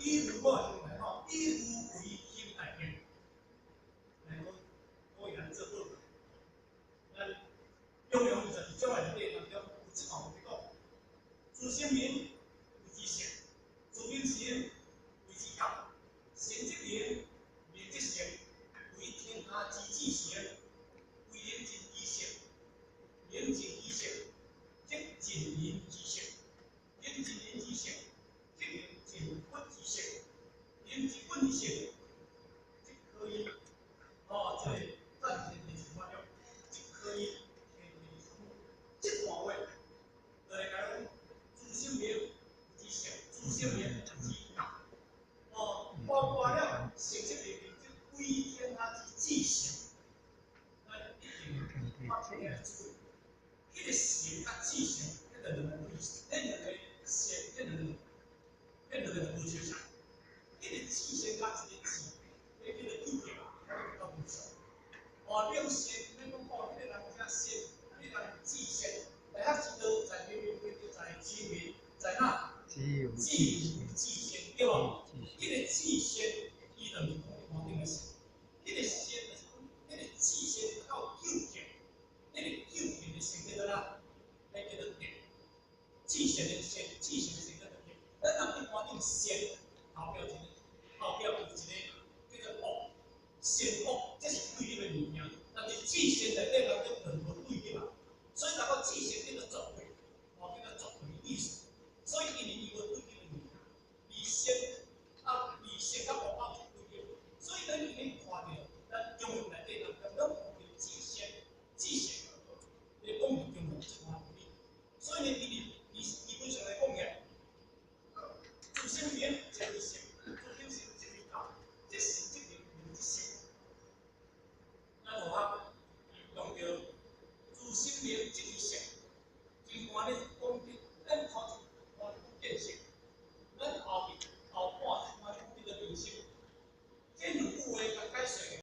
以無我的心態吼，以無為心態行。來，我來做報告。咱中庸22章內底當中有這項話講：自生明，謂之聖；自明神，謂之道。神則靈，明則聖，為天下之至誠，為人盡其性，人盡其性，則盡人之性；人盡人之性，則能盡君之性；人盡君之性，則可以哦，這個戰天地之法了，則可以天地之物。這段話就來講，自生明謂之聖，自生明謂之道。哦，包括了聖則靈，明則為天下之至誠。咱一定發起來注意，彼個聖佮至誠，彼個兩個意思，彼兩個聖，彼兩個就無相像。彼個至聖佮一個至，彼叫做究竟，彼個較無相。哦，你用善，你講哦，彼個人遮善，彼個人至善，大家知道在明明在清明，在哪？只有至至善，對無？彼個至善，伊就是講一般頂個善。彼個善就是講，彼個至善到究竟，彼個究竟的善叫做哪？彼叫做德。至善的善，至善的善叫做德。咱人一般頂善後壁一個，後壁有一個叫做惡，善惡，這是對立的物件。但是至善內底當中就無對立啊，所以若講至善叫做作為，哦，叫做作為的意思。所以因為伊無對立的物件，離善啊，離善佮惡是對立，所以咱今日看著，咱中庸內底當中攏看著至善、至善，咧講是中庸這款道理。所以呢，伊佇基本上來講起來，自生明則為聖，